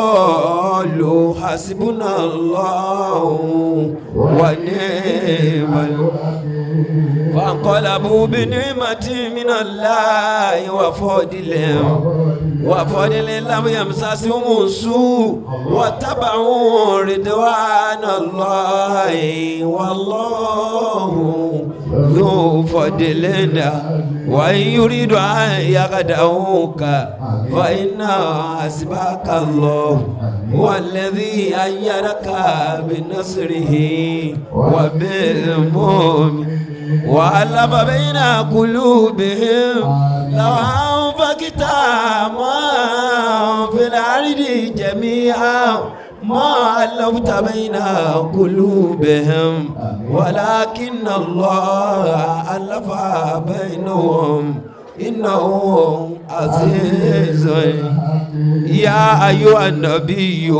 وقالوا حسبنا الله ونعم الوكيل فانقلبوا بنعمة من الله وفضل لم يمسسهم سوء واتبعوا رضوان الله والله ذو فضل. وإن يريد أن يخدعوك فإن حسبك الله هو الذي أيدك بنصره وبالمؤمن وألف بين قلوبهم لو أنفقت ما في الأرض جميعا ما ألفت بين قلوبهم ولكن الله ألف بينهم إنه عزيز. يا أيها النبي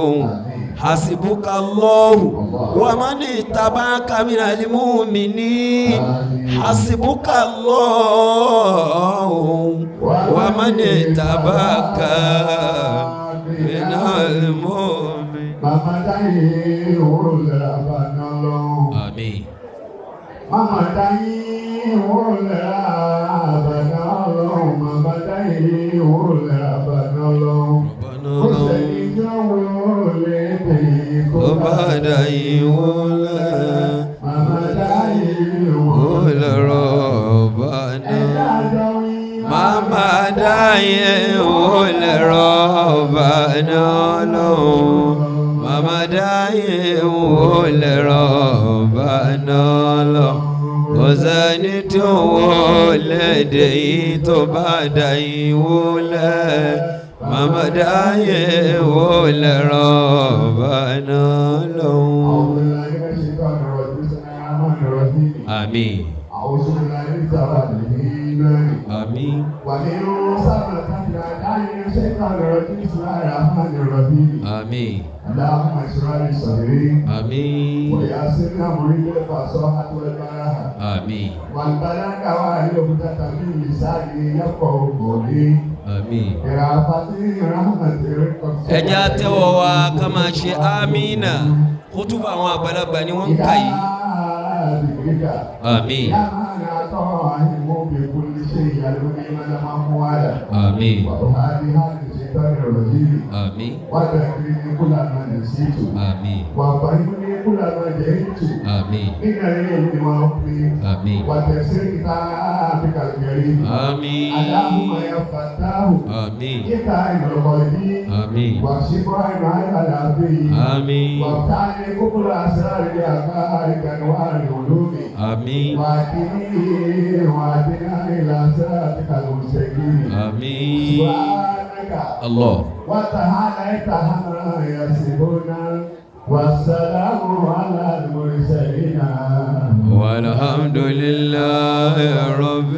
حسبك الله ومن اتبعك من المؤمنين. حسبك الله ومن اتبعك من المؤمنين. Màmá dáyé òwò lẹ́la bàná lọ́hùn. آمين. Màmá dáyé òwò lẹ́la bàná lọ́hùn. Màmá dáyé òwò lẹ́la bàná lọ́hùn. Ó sẹ́ni tí ó wò lè dè kó Ó bá dáyé wọlé. Màmá dáyé òwò lọ́rọ̀ bá Ẹ̀dá náà. àjọ wí. Màmá dáyé wọlé rọ̀bà náà lọ́hùn. Màmá dáyé wọlé rọ̀bà náà lọ́hùn. Kò sẹ́ni tó wọlé dé yìí tó bá dáyé wọlé. Màmá dáyé wọlé rọ̀bà náà lọ́hùn. أعوذ بالله من الشيطان الرجيم. بسم الله الرحمن الرحيم. آمين. أعوذ بالله من الشيطان. آمين. ومن الشيطان الرجيم. بسم الله الرحمن الرحيم. آمين. اللهم اشرح لي صدري آمين. ويسر لي أمري بالفصاحة والبلاغة آمين. والبلاغة واحلل عقدة من لساني يفقهوا قولي. آمين. برأفته رحمة. Ẹ jẹ́ á tẹ́wọ́ wa ká máa ṣe àmínà. Kútúbà àwọn àgbàlagbà ni wọ́n ń kà yìí. آمين. يا من أعطاه بكل شيء يلوني من أمواله آمين. وأهادي هذا الشيطان الرجيم. آمين. وذكرني كل ما نسيت. آمين. وفهمني كل ما جهلت. آمين. من العلم وحكمي. آمين. وتفسير كتابك الكريم. آمين. اللهم يا فتاه. آمين. افتح عين قلبي. آمين. واكشف عين قلبي. آمين. وافتح لي كل أسرار أفكارك أنوار العلوم. آمين. واهدني واهدنا إلى صراطك المستقيم. آمين. سبحانك الله وتعالى عما يصفون والسلام على المرسلين. والحمد لله رب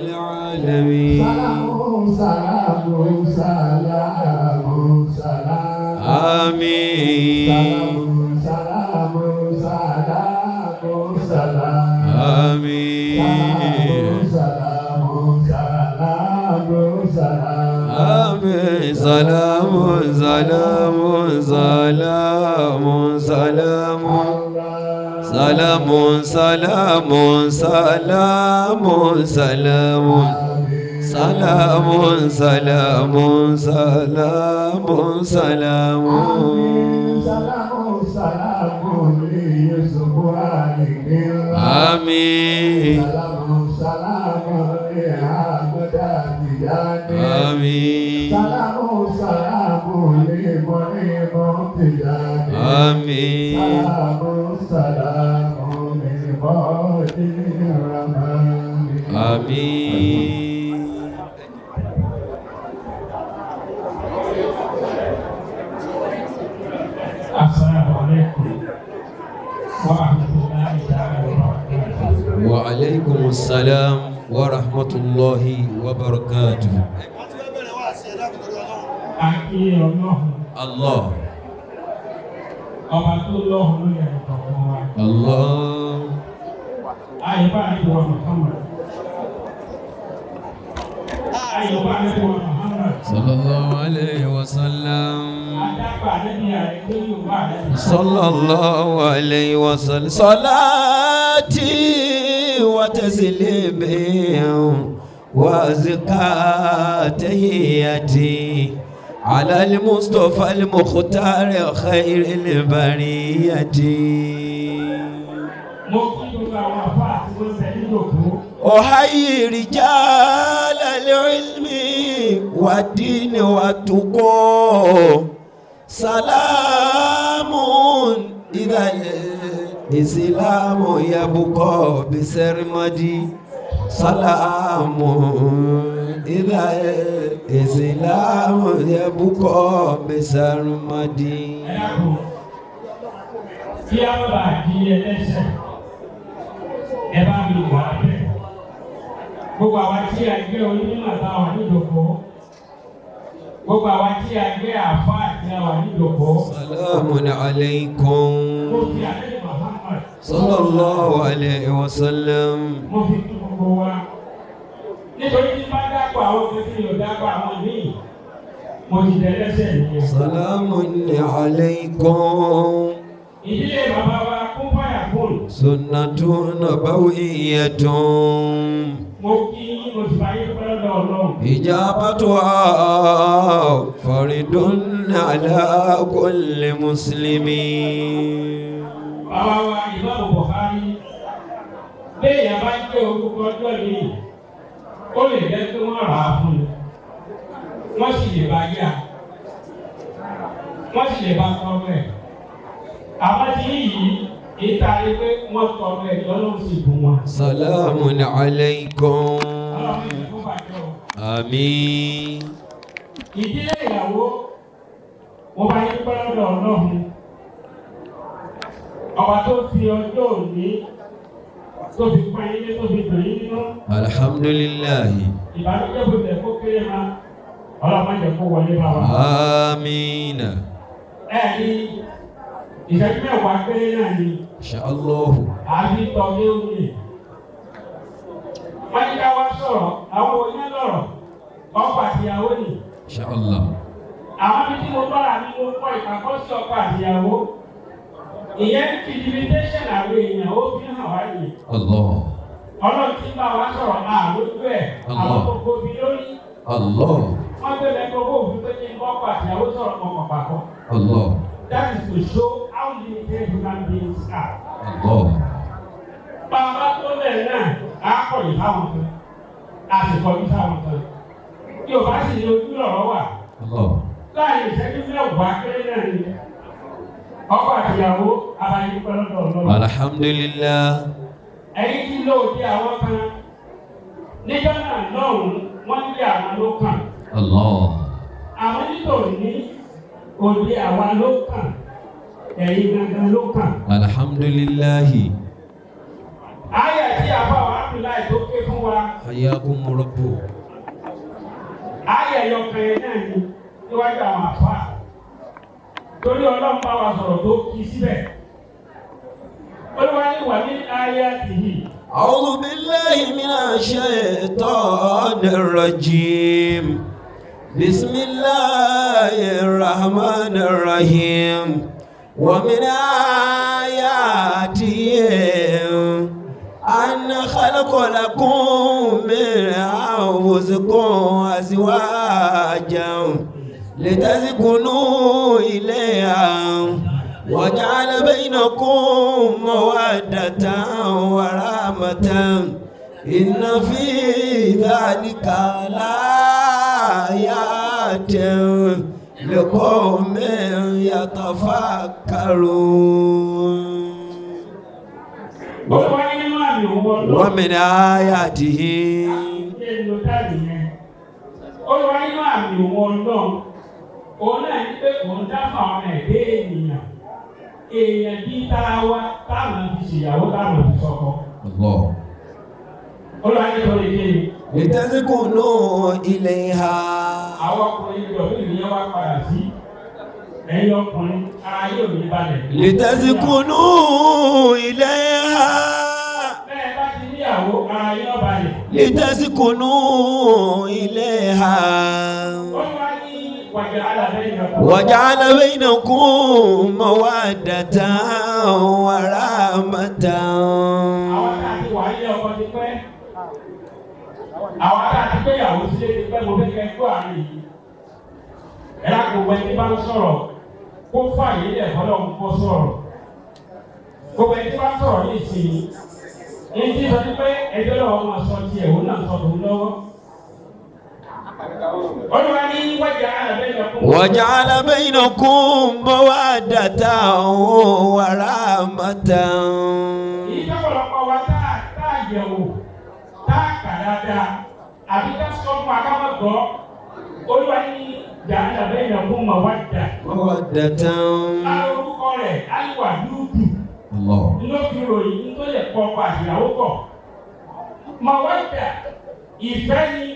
العالمين. سلام سلام سلام سلام. آمين. سلام سلام سلام سلام. آمين. سلام سلام سلام. آمين. سلام سلام سلام سلام. سلام سلام سلام سلام. سلام سلام سلام سلام. سلام سلام ليوسف عليه. آمين. سلام سلام لأحمد تجاني. آمين. سلام سلام لمريم تجاني. آمين. سلام سلام لفاتح الرحمن. آمين. السلام عليكم ورحمة الله تعالى وبركاته. وعليكم السلام ورحمة الله وبركاته. A kí Ọlọ́run, الله ọba tó lọ́hùn lórí ẹnìkọ̀ọ̀kan wa. الله. Ayọ̀bá àríwá Muhammad. Ayọ̀bá àríwá Muhammad. Sallallahu alayhi wa sallam. Adágbà níbi àrẹ yóò wà lẹ́nu. Sallallahu alayhi wa sallam. Salati wa taslimi wa zika tahiyati ala al-Mustafa al-Mukhtar khayr al-bariyati. Mo kí gbogbo àwọn àfáà tí wọ́n ń bẹ níjòkó. أحيي رجال العلم والدين والتقى سلام إذا الإسلام يبقى بسرمدي سلام إذا الإسلام يبقى بسرمدي. Ẹ dákun, kí á má bàa di ẹlẹ́ṣẹ̀, ẹ bá mi wà bẹ́ẹ̀. Gbogbo àwa tí a gbé onímọ̀ tá a wà níjòkó, gbogbo àwa tí a gbé àfáà tí a wà níjòkó. سلام عليكم. Mo fi àlejò Muhammad صلى الله عليه وسلم. Mo fi kí gbogbo wa. Nítorí tí bá dápọ̀ àwọn kan tí yóò dápọ̀ àwọn míì, mo ti dẹ̀lẹ́sẹ̀ nìyẹn. سلام عليكم. Ìdílé bàbá wa kún fáyà kún. سنة نبوية. Mo kí yín, mo sì bá yín pẹ́ lọ́dọ̀ Ọlọ́run. إجابتها فرد على كل مسلم. Bàbá wa Ìmáàmù Buhari, béèyàn bá jẹ́ orúkọ ọjọ́ mi, ó lè jẹ́ pé wọ́n rà á fún un. Wọ́n sì lè bá yá. Wọ́n sì lè bá tọrọ ẹ̀. Àwọn tí yìí, ìta rí pé wọ́n tọrọ ẹ̀, Ọlọ́run sì bùn wọn. سلام عليكم. Ọlọ́run sì kó bàjẹ́ o. آمين. Ìdílé ìyàwó, mo bá yín pẹ́ lọ́dọ̀ Ọlọ́run. Ọba tó fi ọjọ́ òní tó fi pọ́n yín lé, tó fi dùn yín nínú. الحمد لله. Ìbànújẹ́ bó tẹ̀ kó kéré ma, Ọlọ́run má jẹ́ kó wọlé bá wa. آمين. Ẹ ní ìṣẹ́jú 10 péré náà ni إن شاء الله. Àbí tọ́lé òní. Wọ́n ní ká wá sọ̀rọ̀, àwọn oní lọ̀rọ̀, ọkọ àtìyàwó ni. إن شاء الله. Àwọn ibi tí mo bára mi, mo kọ́ ìpàkọ́ sí ọkọ àtìyàwó. Ìyẹn ń fi limitation àwọn èèyàn, ó fi hàn wá yìí. الله. Ọlọ́run ti ń bá wa sọ̀rọ̀ àlójú ẹ̀, àwọn Allah. gbogbo ibi lórí. الله. Wọ́n gbé microphone fún pé kí n bọ́kọ àtìyàwó sọ̀rọ̀ mọ̀kàn pàkọ́. الله. That is to show how limited human beings are. الله. Bàbá tó bẹ̀ náà, á kọ̀ yìí fáwọn kan, a sì kọjú sáwọn kan. Yorùbá sì ní ojú lọ̀rọ̀ wà. الله. Láàrin ìṣẹ́jú 10 péré náà ni ọkọ àtìyàwó abayé pẹ́ lọ́dọ̀ Ọlọ́run. الحمد لله. Ẹ̀yin tí lóòdì àwọn kan níjọ́ náà lọ́hùn-ún, wọ́n ní àwọn ló kàn. الله. Àwọn nítorí ní òde àwa ló kàn, ẹ̀yin gangan ló kàn. الحمد لله. Ayà tí àbá wa Abdullahi tó ké fún wa, حياكم ربه. Ayà ẹyọkan yẹn náà ni níwájú àwọn àfa. Torí Ọlọ́run bá wa sọ̀rọ̀ tó kí síbẹ̀. Olúwa ní wà ní ayé tìhì. أعوذ بالله من الشيطان الرجيم. بسم الله الرحمن الرحيم. ومن آياته أن خلق لكم من أنفسكم أزواجا لتسكنوا إليها وجعل بينكم مودة ورحمة إن في ذلك لآيات لقوم يتفكرون. Olúwa ní nínú àmì òun Ọlọ́run. ومن آياته Ṣé ló dábì yẹn? Olúwa nínú àmì òun Ọlọ́run. Òun náà ní pé òun dá fún àwọn ẹ̀dẹ́ ènìyàn. Èèyàn bíi tara wa táwọn fi ṣèyàwó, táwọn fi sọkọ. الله. Olúwa ní torí kí ni? لتسكنوا إليها. Àwọn ọkùnrin ìjọba ìyẹn wá padà sí. Ẹ̀yin ọkùnrin, ara yóò ní balẹ̀. لتسكنوا إليها. Bẹ́ẹ̀ bá ti níyàwó, ara yóò balẹ̀. لتسكنوا إليها Olúwa ní wàjà alábẹ́ ìyàwó. وجعل بينكم مودة ورحمة. Àwọn tá a ti wà ilé ọkọ ti pẹ́. Àwọn tá a ti gbéyàwó sílé ti pẹ́, mo fẹ́ kẹ́ kó àárín yìí. Ẹ lákòó gbogbo ẹni tí bá ń sọ̀rọ̀ kó fàyè lẹ̀ fọlọ́run kó sọ̀rọ̀. Gbogbo ẹni tí bá ń sọ̀rọ̀ ní ìsìn ní tí sọ pé ẹjọ́ lọ́wọ́ máa sọ tiẹ̀, òun náà sọ tòun lọ́wọ́. Olúwa ní wájà alábẹ́ ìyàwó. وجعل بينكم مودة ورحمة. Ìjọpọ̀lọpọ̀ wa tá a yẹ̀wò, tá a kà dáadáa, àbí ká sọ fún wa ká má gbọ́. Olúwa ní jàǹdà bẹ́ẹ̀ yẹn kó mà wá dà. مودة. Lára orúkọ rẹ̀, Aliwa Dúdú الله. ló fi ròyìn tó lè kọ ọkọ àtìyàwó kọ̀. Mà wá dà ìfẹ́ ni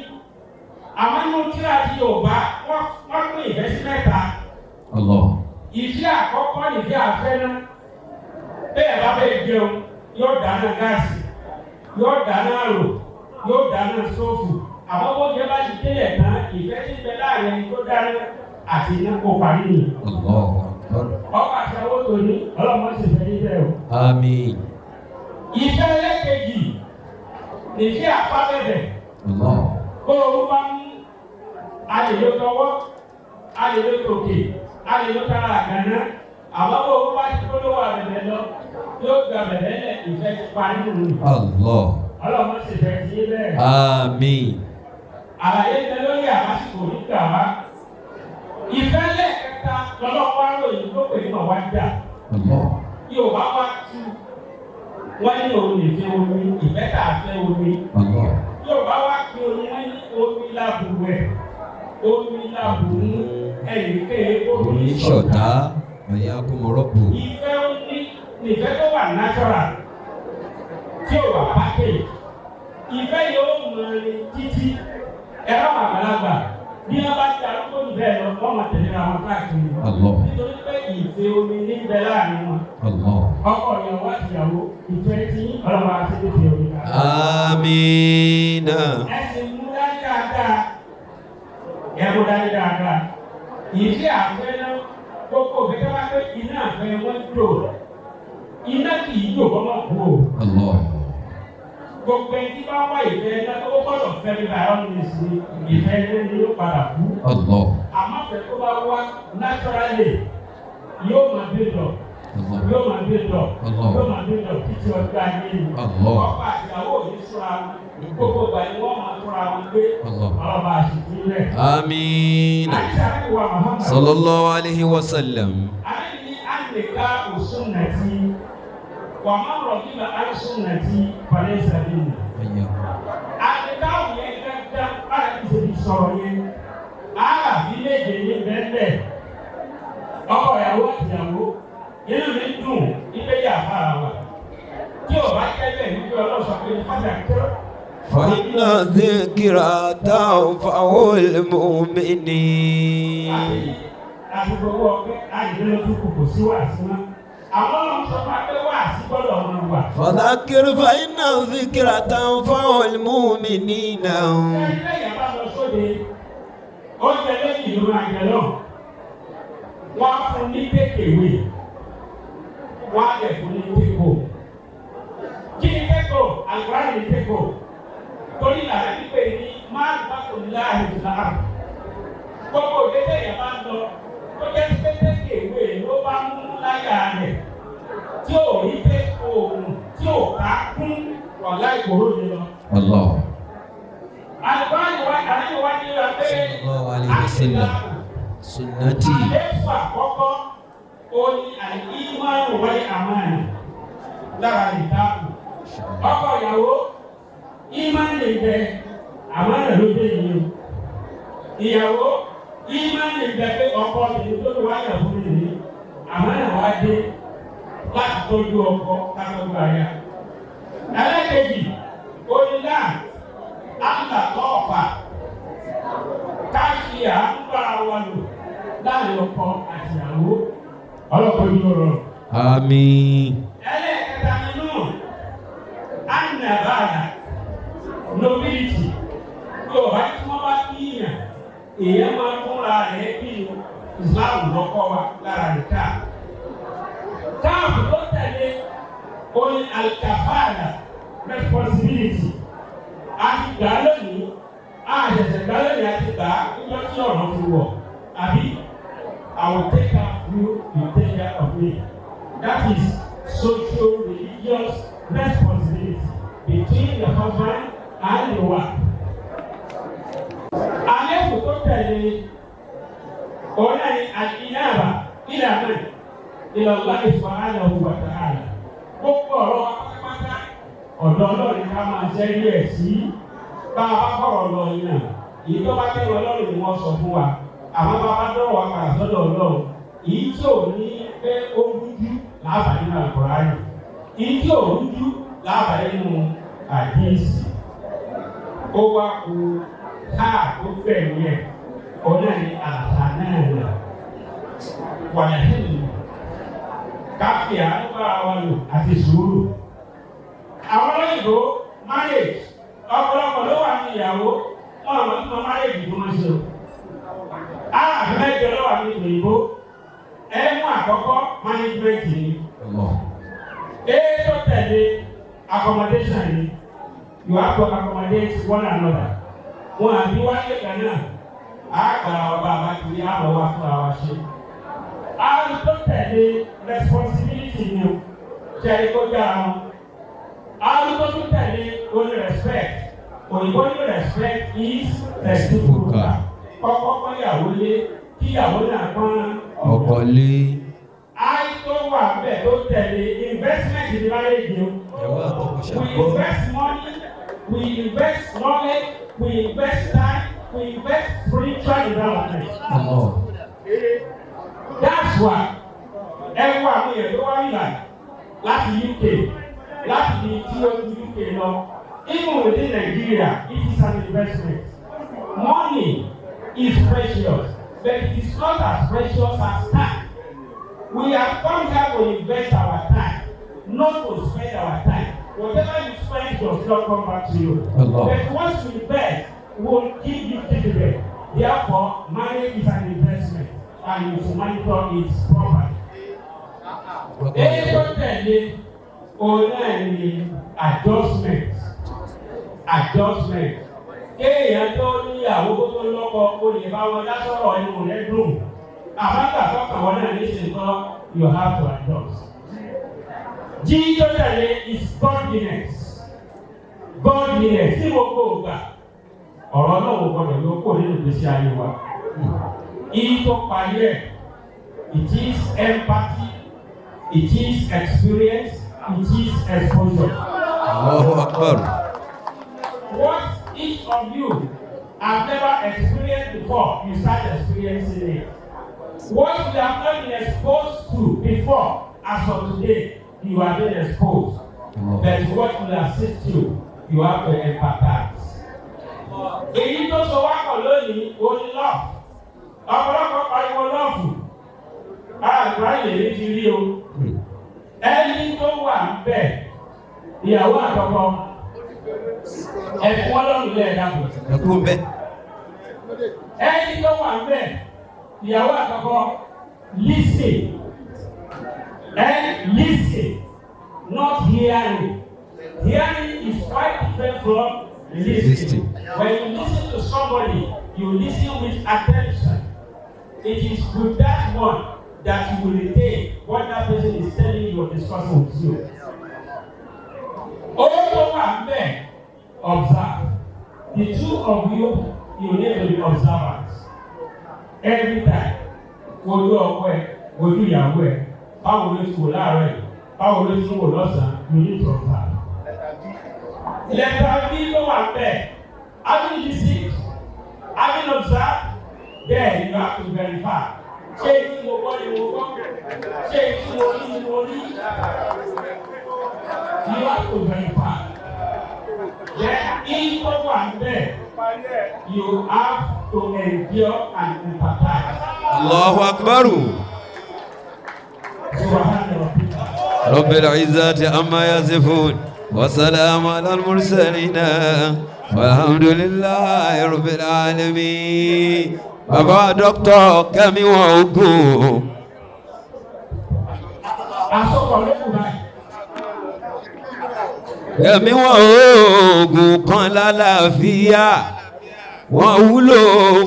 àmọ́ inú tíra ti Yorùbá wọ́n pín ìfẹ́ sí mẹ́ta. الله. Ìfẹ́ àkọ́kọ́ nìfẹ́ àfẹ́ná. Bẹ́ẹ̀ bá bẹ́ẹ̀ jẹun, yóò dáná gáàsì, yóò dáná àrò, yóò dáná sóòfù. Àmọ́ bó jẹ́ bá ti délẹ̀ tán, ìfẹ́ tí ń bẹ láàrin ẹni tó dáná àti iná kó parí nìyí. الله أكبر. Ọkọ̀ àti àwọn tòní, ọlọ́mọ sì fẹ́ níbẹ̀ o. آمين. Ìfẹ́ ẹlẹ́kejì nìfẹ́ àfábẹ́bẹ̀. الله. Kó o bá ń a lè lo tọwọ́, a lè lo tòkè, a lè lo tara àgànná. Àmọ́ bó o bá ti polówó àbẹ̀bẹ̀ lọ, yóò gba bẹ̀bẹ̀ lẹ̀, ìfẹ́ ti parí nù. الله. Ọlọ́mọ sì fẹ́ sí bẹ́ẹ̀. آمين. Àlàyé ń bẹ lórí àbásìkò nígbà wá. Ìfẹ́ lẹ́ẹ̀kẹta lọ́lọ́wọ́ ròyìn tó pè ní màwájà. الله. Yorùbá wá tú wọ́n ní òun nìfẹ́ omi, ìfẹ́ tà fẹ́ omi. الله. Yorùbá wá pé omi, wọ́n ní omi lábùwẹ̀, omi lábùmú, ẹnìkéye omi ṣọ̀tá. حياكم رب. Ìfẹ́ omi nìfẹ́ tó wà natural tí ò wà package. Ìfẹ́ yóò mọ ẹni títí ẹ̀rọ àgbàlagbà bí wọ́n bá ti arúgbó jù bẹ́ẹ̀ lọ, wọ́n máa tẹ̀lé ra wọn káàkiri. الله. Nítorí pé ìfẹ́ omi ní bẹ láàrin wọn. الله. Ọkọ ìyàwó àti ìyàwó, ìfẹ́ tí ọlọ́mọ àti ìfẹ́ omi ká. آمين. Ẹsìn mú dání dáadáa, ẹmú dání dáadáa. Ìfẹ́ àfẹ́ náà, gbogbo òfin tó bá pé iná àfẹ́ wọn jò, iná kì í jò kọ́ mọ́ kú o. الله. Gbogbo ẹni tí bá wá ìfẹ́ náà, ó gbọ́dọ̀ fẹ́ mi bá ọ̀nà ìsìn ìfẹ́ náà ni yóò padà kú. الله. Àmọ́ fẹ́ tó bá wá naturally, yóò máa dé lọ, الله. yóò máa dé lọ, Allah. yóò máa dé lọ títí ọjọ́ ayé yìí. Allah. Ọkọ àtìyàwó ò ní súra wọn, gbogbo ìgbà ni wọ́n máa túra wọn gbé. Allah. Ọlọ́ba àṣìṣe rẹ̀. آمين. Àìsàn àríwá Muhammad. صلى الله عليه وسلم. Àlẹ́ ní ànìká òsùnnàtì wà má rọ̀gíbà àìsùnnàtì falẹ̀ ìsàlẹ̀. حياكم. Ànìká òyìn gángan bára ti ṣe fi sọ̀rọ̀ yẹn. Àràbí méje ní bẹ́ẹ̀. Ọkọ ìyàwó àtìyàwó, inú mi dùn ibẹ̀ yà fara wa. Tí o bá jẹ́ bẹ́ẹ̀ ní pé Ọlọ́run sọ pé fàdà kẹ́rọ̀. فإن الذكرى تنفع المؤمنين. Àti gbogbo ọpẹ́ àìdílójú kò kò sí wàásù mọ́. Àwọn ọlọ́run sọ fún wa pé wàásù gbọ́dọ̀ máa wà. فذكر فإن الذكرى تنفع المؤمنين. Ẹni lẹ́yìn bá lọ sóde, oúnjẹ lẹ́yìn ló máa jẹ náà. Wọ́n á fún ní tékèwé, wọ́n á dẹ̀ fún ní tékò. Kí ni tékò? Àgbáyé ni tékò. Torí làrá pípé ní máa bá kò ní láàyè ìlànà. Gbogbo òde lẹ́yìn bá ń lọ, tó jẹ́ pé tékèwé ló bá mú láyà rẹ̀ tí ò rí tékò òun tí ò ká kún wàhálà ìkòrò ni lọ. الله. Àlùbáyé wa àlùbáyé wa ní wa pé صلى الله عليه وسلم. سنتي. Àléfù àkọ́kọ́ ó ní àìmánu wáyé àmánì lára ìdáàbò. Ọkọ ìyàwó ìmánì bẹ àmánì ló dé yìí o. Ìyàwó ìmánì bẹ pé ọkọ mi tó lè wáyà fún mi nìyí. Àmánì wá dé láti tọ́jú ọkọ látọ́jú aya. Ẹlẹ́kejì ó ní náà àǹtà tọ́ọ̀fà ká fi àánú bára wa lò láàrin ọkọ àti ìyàwó. Ọlọ́pàá ojú ọ̀rọ̀. آمين. Ẹlẹ́ẹ̀kẹta nínú ànàbàdà Nobility. Yorùbá tí wọ́n bá kíyàn, èèyàn máa fúnra rẹ̀ bí Islam lọ́kọ́ wa lára rẹ̀ káà. Káàfù tó tẹ̀lé oní alikafala, responsibility. A ti gbà á lónìí, a ṣẹ̀ṣẹ̀ gbà á lónìí, a ti gbà á níjọ́ tí ọ̀rọ̀ fi wọ̀. Àbí I will take care of you, you take care of me. That is social religious responsibility between the husband and the wife. Àlékún tó tẹ̀lé òun náà ni al-inaba ila man? Ila Allah subhanahu wa ta'ala. Gbogbo ọ̀rọ̀ wa pátápátá, ọ̀dọ̀ Ọlọ́run ká máa ṣẹ́rí ẹ̀ sí. Bá a bá kọ̀rọ̀ lọ yìí náà, èyí tó bá tẹ̀wọ́ Ọlọ́run ni wọ́n sọ fún wa. Àmọ́ bá a bá dọ̀rọ̀ wa padà sọ́dọ̀ Ọlọ́run, èyí tí ò ní pé ó rújú láàbà nínú Àlùkùránì, èyí tí ò rújú láàbà nínú àdíìsì. Ó wá ku káà tó gbẹ̀yìn ẹ̀, òun náà ní àṣà náà nà wàlẹ́hìn káfíà bára wa lò àti sùúrù. Àwọn olóyìnbó marriage, ọ̀pọ̀lọpọ̀ ló wà ní ìyàwó wọn, àwọn tí wọn marriage tó máa ṣe o. Aráàfin mẹ́jọ ló wà ní òyìnbó. Ẹ mú àkọ́kọ́, management ni. Èyí tó tẹ̀lé, accommodation ni. You have to accommodate one another. Wọn àbí wáyé kan náà, á gbàrà ọba àbákiri àmọ́ wá fún àwa ṣe. Àrùn tó tẹ̀lé, responsibility ni o. Ṣe é kó dára wọn. Àrùn tó tún tẹ̀lé o ní respect. Òyìnbó ní respect is reciprocal. Kọ́kọ́ pọ́n ìyàwó lé, kíyàwó náà pọ́n ọkọ lé. I tó wà bẹ́ẹ̀ tó tẹ̀lé, investment ní marriage o. Ìyàwó àtọkọ We ṣàgbọ́. invest money, we invest knowledge, we invest time, we invest spiritual development. Allah. That's why ẹ wo àwọn èèyàn tó wá nílà láti UK, láti di tí ó ti UK lọ. Even within Nigeria, it is an investment. Money is precious, but it is not as precious as time. We have come here to invest our time, not to spend our time. Whatever you spend does not come back to you. Allah. But once you invest, will give you dividend. Therefore, marriage is an investment and you should monitor it properly. Èyí tó tẹ̀lé òun náà ni adjustment. Adjustment. Kéèyàn tó níyàwó kó tó lọ́kọ, o lè bá wọn dá sọ̀rọ̀, inú rẹ̀ dùn. Àbáta tọ́kàn wọn náà ní ìsìnkọ́, you have to adjust. G tó tẹ̀lé is godliness. Godliness tí mo kó o gbà. Ọ̀rọ̀ náà wò gbọdọ̀ yóò kó nínú ìgbésí ayé wa. E tó parí ẹ̀, it is empathy, it is experience, it is exposure. Allahu Akbar. What each of you have never experienced before, you start experiencing it. What you have not been exposed to before, as of today, you are being exposed. Allah. But what will assist you, you have to empathize. Èyí tó so wá pọ̀ lónìí, o ní love. Ọ̀pọ̀lọpọ̀ pariwo love. Àgbà lèmi ti rí o. Ẹni tó wà ń bẹ̀, ìyàwó àtọkọ, ẹ̀fún ọlọ́run lẹ́ẹ̀ dàpọ̀. Ẹ kú ń bẹ. Ẹni tó wà ń bẹ̀, ìyàwó àtọkọ, listen and listen, not hearing. Hearing is quite different from listening. Listening. When you listen to somebody, you listen with attention. It is with that one that you will retain what that person is telling you or discussing with you. Owó tó wà ń bẹ̀, observe. The two of you, you need to be observant. Every time, wojú ọkọ ẹ, wojú ìyàwó ẹ, báwo ló ti wò láàárọ̀ yìí, báwo ló ti wò lọ́sàn-án, you need to observe. Letter V ló wà ń bẹ̀, having listened, having observed, then you have to verify. Ṣé tí mo gbọ́ ni mo gbọ́? Ṣé tí mo rí ni mo rí? You have to verify. Then E tó wà ń bẹ̀, you have to endure and empathize. Allahu Akbar. Subhana rabbika. رب العزة عما يصفون وسلام على المرسلين. Alhamdulillahi rabbil alamin. Bàbá wa dókítà Kẹ́mi wọn ogun. Àsopọ̀ ló kù báyìí. Ẹ̀mí wọn oògùn kan lálàáfíà. Wọ́n wúlò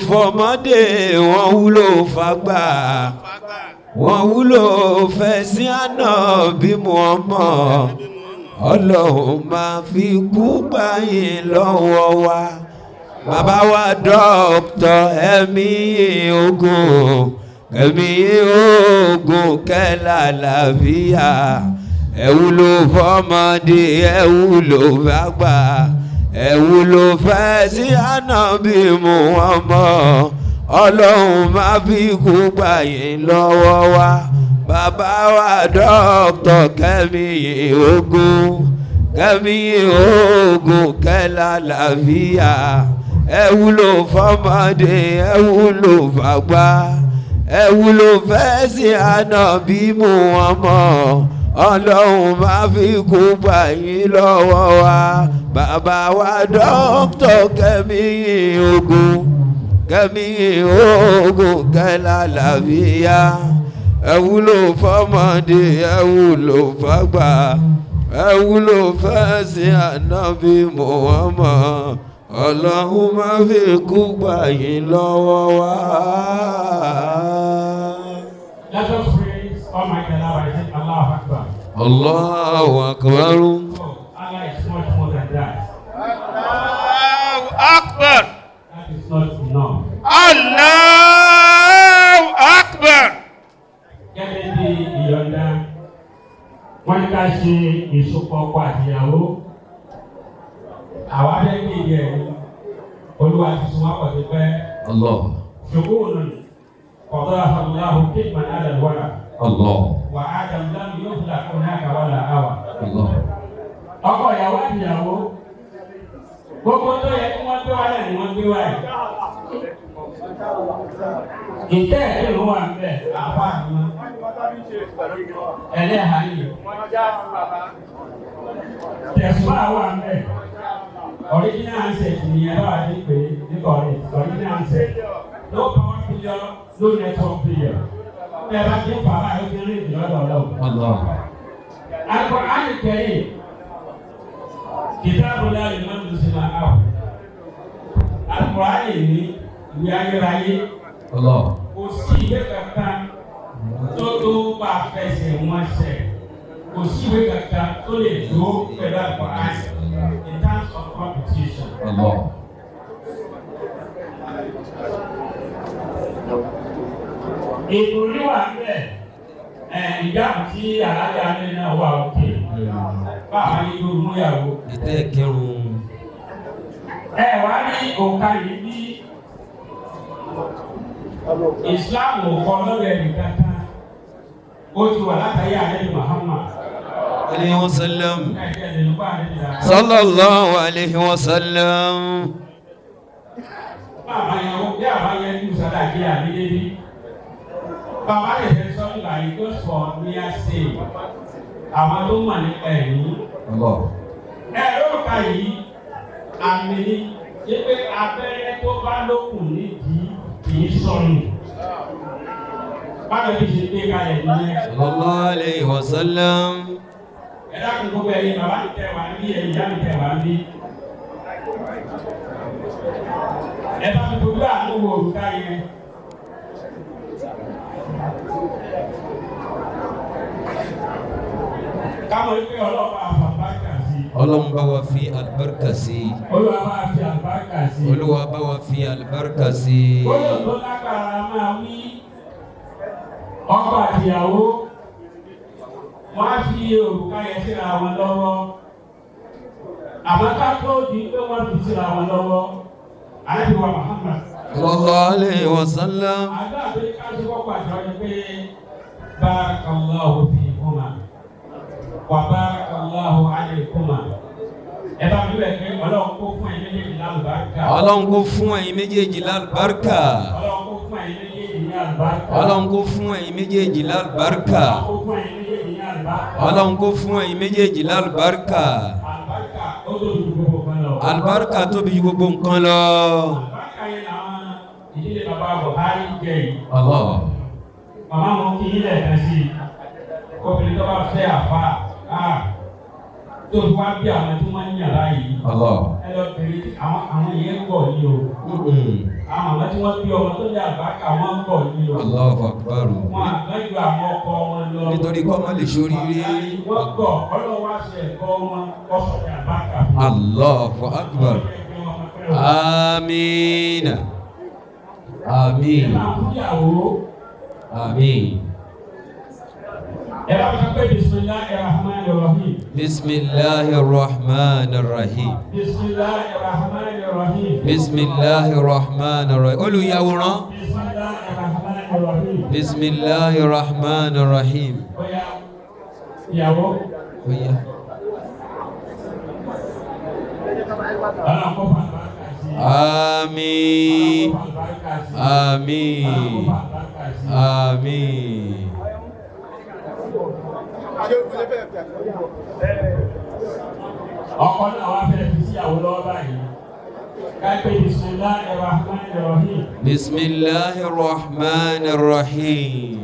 fọmọdé, wọ́n wúlò fàgbà. Wọ́n wúlò fẹ̀sìn àná bí Muhammad. Ọlọ́run máa fi kú gbàyìn lọ́wọ́ wa. Bàbá wa dókítà ẹ̀mí ogun, ẹ̀mí ogun kẹ́lá làáfíà. Ẹ wúlò fọmọdé, ẹ wúlò fàgbà, ẹ wúlò fẹ̀sìn àná bí Muhammad. Ọlọ́run máa fi kú gbàyìn lọ́wọ́ wa. Bàbá wa dókítà Kẹ́mi ogun, Kẹ́mi ogun kẹ́lá làáfíà. Ẹ wúlò fọmọdé, ẹ wúlò fàgbà, ẹ wúlò fẹ̀sìn àná bí Muhammad. Ọlọ́run máa fi kú gbàyìn lọ́wọ́ wa. Bàbá wa dókítà Kẹ́mi ogun, Kẹ́mi ogun kẹ́lá làáfíà. Ẹ wúlò fọmọdé, ẹ wúlò fàgbà, ẹ wúlò fẹ̀sìn ànábì Muhammad. Ọlọ́run máa fi kú gbàyìn lọ́wọ́ wa. Let us praise Almighty Allah by saying Allahu Akbar. Allahu akbar. Oh, Allah is much more than that. Allahu Akbar. That is not enough. Allahu Akbar. Gẹ́gẹ́ bí ìyọ̀ǹda, wọ́n ní ká ṣe ìsopọ̀ ọkọ àtìyàwó. Àwa fẹ́ kí ìyẹ̀ Olúwa ti sun wá pọ̀ sí pẹ́. Allah. Ṣùgbọ́n قضاها الله حكما على الورى Allah. وآدم لم يخلق هناك ولا هوى. Allah. Ọkọ ìyàwó àti ìyàwó gbogbo tó yẹ kí wọ́n gbé wá náà ni wọ́n gbé wá yìí. Ìtẹ́ ìlú wà ń bẹ̀ àfa ni wọ́n. Ẹlẹ́hàá yìí. Tẹ̀sùbá wà ń bẹ̀. Original handset nìyẹn bá wà ní pé ní correct original handset. No power failure, no network failure. Bẹ́ẹ̀ bá ti ń fà báyìí ó ti rí ìdílọ́dọ̀ ọlọ́run. Allah. Al-Qur'an al-Karim kitabu la yumallu sima'ahu. Al-Qur'an ní ìwé ayérayé. Allah. Kò sí ìwé kankan tó tó bá fẹsẹ̀ wọn sẹ̀. Kò sí ìwé kankan tó lè dúró pẹ̀lú Al-Qur'an in terms of competition. Allah. Ìbòrí wà ń bẹ̀. Ẹ̀ ìjáàbù tí alájà mi náà wà òkè. Báwa ni yóò mú ìyàwó. Ìtẹ́ kírun. Ẹ wá ní òǹkà yìí bí Islam ò kọ lọ́dọ̀ ẹnì kankan. Ó ti wà látàrí àlejò Muhammad. Alayhi wa sallam. Ẹ̀jẹ̀ lè ló bá àlejò dára. Sallallahu alayhi wa sallam. Bàbá yẹn ó bí àbá yẹn ní ìsọdá kí àbílẹ̀ bí. Bàbá lè fẹ́ sọ nígbà yìí tó sọ ní àṣẹ àwọn tó mọ̀ nípa ẹ̀yìn. Allah. Ẹ lórúkà yìí àmì ni wípé abẹ́rẹ́ tó bá lókun nídìí kì í sọnù. Báwo ni ṣe gbé kalẹ̀ nìyẹn? Sallallahu alayhi wa sallam. Ẹ dákun gbogbo ẹ̀yin bàbá mi tẹ̀ wá níbí ẹ̀yin ìyá mi tẹ̀ wá níbí. Ẹ bá mi fojú àánú wo òrùka yẹn. Káwọn ìpè ọlọ́pàá àfàbákà sí. Ọlọ́run bá wa fi àlùbáríkà sí. Olúwa bá fi àlùbáríkà sí. Olúwa bá wa fi àlùbáríkà sí. Gbọ́dọ̀ tó lágbára máa wí ọkọ àtìyàwó wọ́n á fi òrùka yẹn síra wọn lọ́wọ́. Àmọ́ ká tó di pé wọ́n fi síra wọn lọ́wọ́. Ànábì wa Muhammad. Sallallahu alayhi wa sallam. Àdúrà tó ní ká ṣe kọ́kọ́ àjọ ni pé barakallahu fikuma wa barakallahu alaykuma. Ẹ bá mi bẹ̀ pé Ọlọ́run kó fún ẹ̀yin méjèèjì lálùbáríkà. Ọlọ́run kó fún ẹ̀yin méjèèjì lálùbáríkà. Ọlọ́run kó fún ẹ̀yin méjèèjì ní àlùbáríkà. Ọlọ́run kó fún ẹ̀yin méjèèjì lálùbáríkà. Ọlọ́run kó fún ẹ̀yin méjèèjì ní àlùbáríkà. Ọlọ́run kó fún ẹ̀yin méjèèjì lálùbáríkà. Àlùbáríkà ó tó ju gbogbo kan lọ. Alibarika tóbi ju gbogbo nǹkan lọ. Àlùbáríkà yẹn làwọn ìdílé bàbá Buhari jẹ yìí. Allah. Màmá wọn kì í lẹ́ẹ̀kan sí i. Obìnrin tó bá fẹ́ àfa tó fi wá bí àwọn tí wọ́n ń yàn báyìí. Allah. Ẹ lọ bèrè àwọn yẹn ń bọ̀ ní o. Àwọn màmá tí wọ́n bí ọmọ tó ní àlùbáríkà wọ́n ń bọ̀ ní o. Allahu akbar. Wọn àgbẹ̀jọ àwọn ọkọ wọn lọ. Nítorí kọ́ má lè ṣoríire. Wọ́n gbọ́ ọlọ́wọ́ wá ṣe ẹ̀kọ́ wọn ọ̀sọ̀ ní àlùbáríkà fún wọn. Allahu akbar. Amiina. Àmín. Àmín. Ẹ bá sọ pé bisimilahi rahman rahim. Bisimilahi rahman rahim. Bisimilahi rahman rahim. Bisimilahi rahman rahim. Olùyàwòrán. Bisimilahi rahman rahim. Bisimilahi rahman rahim. Oya ìyàwó. Oya. Ọlọ́run kó fà àlùbáríkà sí. Àmín. Ọlọ́run kó fà àlùbáríkà sí. Àmín. Ọlọ́run kó fà àlùbáríkà sí. Àmín. Ọkọ náà wá fẹ́ fi síyàwó lọ́wọ́ báyìí. Kápẹ́ bisimilahi rahman rahim. Bisimilahi rahman rahim.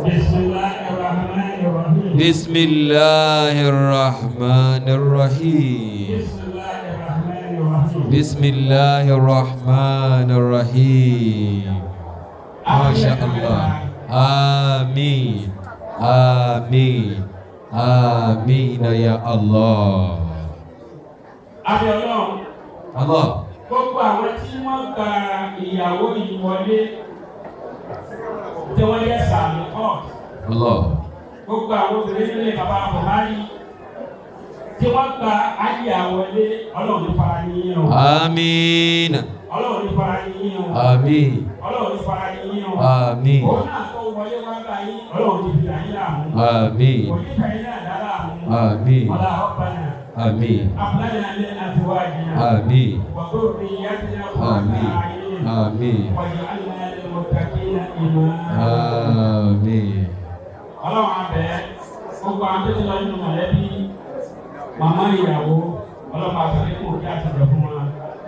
Bisimilahi rahman rahim. Bisimilahi rahman rahim. Bisimilahi rahman rahim. Bisimilahi rahman rahim. Masha Allah. Àmín. Àmín. Àmín ya Allah. Abẹ́ Ọlọ́run. Allah. Gbogbo àwọn tí wọ́n gba ìyàwó yìí wọlé tí wọ́n yẹ sàmì court. Allah. Gbogbo àwọn obìnrin nílé bàbá Buhari tí wọ́n gba ayé àwọlé Ọlọ́run ní fara yín o. Àmín. Ọlọ́run ní fara yín o. Àmín. Ọlọ́run ní fara yín o. Àmín. Òun náà tó wọlé wá bá yín Ọlọ́run ti fi àyín láàmú. Àmín. Kò ní fẹ́ yín náà dá láàmú. Àmín. Ọlá ọ̀bánà. Àmín. Abúlé ní àtiwájú. Àmín. وذريتنا قرة Àmín. أعين Àmín. واجعلنا للمتقين إماما. Àmín. Ọlọ́run abẹ́ gbogbo àwọn tó ti lọ nínú mọ̀lẹ́bí màmá ìyàwó ọlọ́run àtàlẹ́kùn kí a ti jẹ fún wa.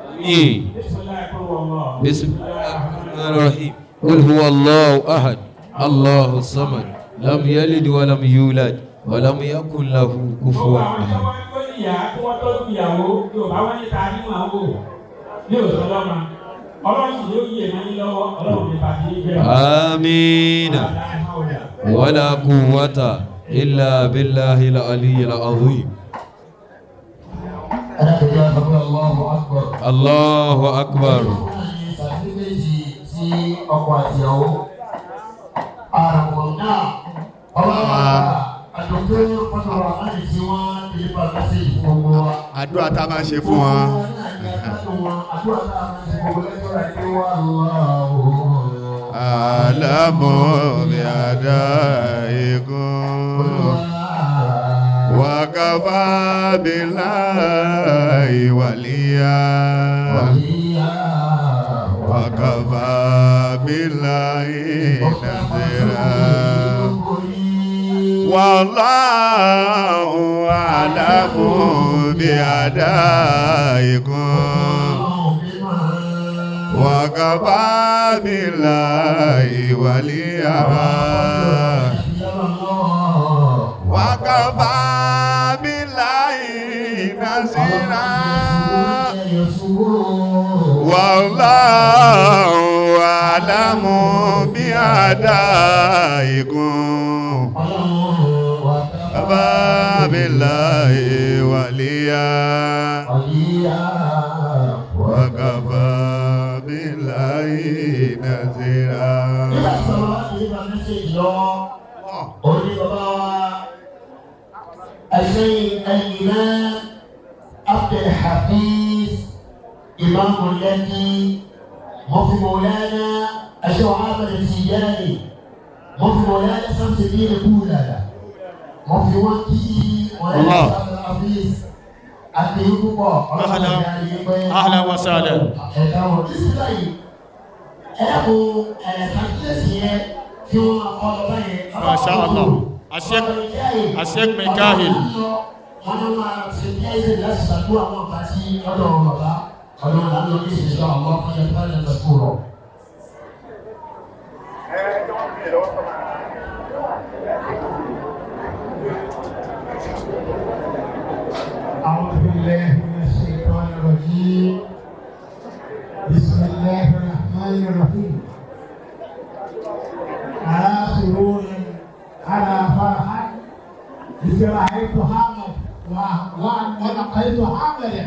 Àmín. Bisimilayi kúrò wọ́n lọ. بسم الله الرحمن الرحيم قل هو الله أحد الله الصمد لم يلد ولم يولد ولم يكن له Gbogbo كفوا àwọn tó أحد wá ń gbé ìyá tí wọ́n tọ́jú ìyàwó Yorùbá wọn ní ta ní màá wò ní òsọlọ́mà ọlọ́run sì yóò yí èmi lọ́wọ́ ọlọ́run ní bàtí jẹ́. آمين ولا قوة إلا بالله العلي العظيم. Allahu Akbar. الله أكبر. Sàtífíkẹ́tì tí ọkọ àti ìyàwó. Àrùn náà, ọlọ́wà àdókò fọ́nrán láti tí wọ́n deliver message fún gbogbo wa. Àdúrà tá a máa ń ṣe fún wọn. Gbogbo wa náà ní agbádùn wọn, àdúrà tá a máa ń ṣe gbogbo lẹ́jọ́ra ní wà lọ́wọ́. Àlámù bí àdá igun. Wàkàfà billahi wàlíyà. Wàkàfà billahi nàzírà. Wallahu àlámù bí àdá igun. Wàkàfà billahi wàlíyà. Wàkàfà billahi nàzírà. Wallahu a'lamu bi'adaikum. Wàkàfà billahi wàlíyà. Wàkàfà billahi nàzírà. Nígbà tí bàbá wa ti bá mẹ́sẹ̀jì lọ́wọ́, òní bàbá wa Al-Sheikh Al-Imam Abdul Hafiz Imam Lekki Mufti Maulana Al-Sheikh Ahmad Tijani Mufti Maulana Shamsuddin Bulala Mufti wọn kí Maulana Abdul Hafiz àti púpọ̀ ọlọ́run ìyá yìí pé Ahlan wa sahlan. ẹ̀ka wọn títí báyìí ẹ̀kú ẹ̀ẹ́dàkíyèsí yẹn kí wọ́n kọ́ lọ báyẹn. Masha Allah. Ashek Mikahil. Wọ́n ní máa ṣe bí ẹ̀sẹ̀ láti ṣàdúrà wọn bá sí ọ̀dọ̀ bàbá ọ̀dọ̀ là ń lọ ní ìṣẹ̀ṣẹ̀ àwọn ọmọ yẹn tó lè lọ sùúrọ̀. أعوذ بالله من الشيطان الرجيم بسم الله الرحمن الرحيم على سرور على فرحة إذ رأيت حامد ولقيت حامدا.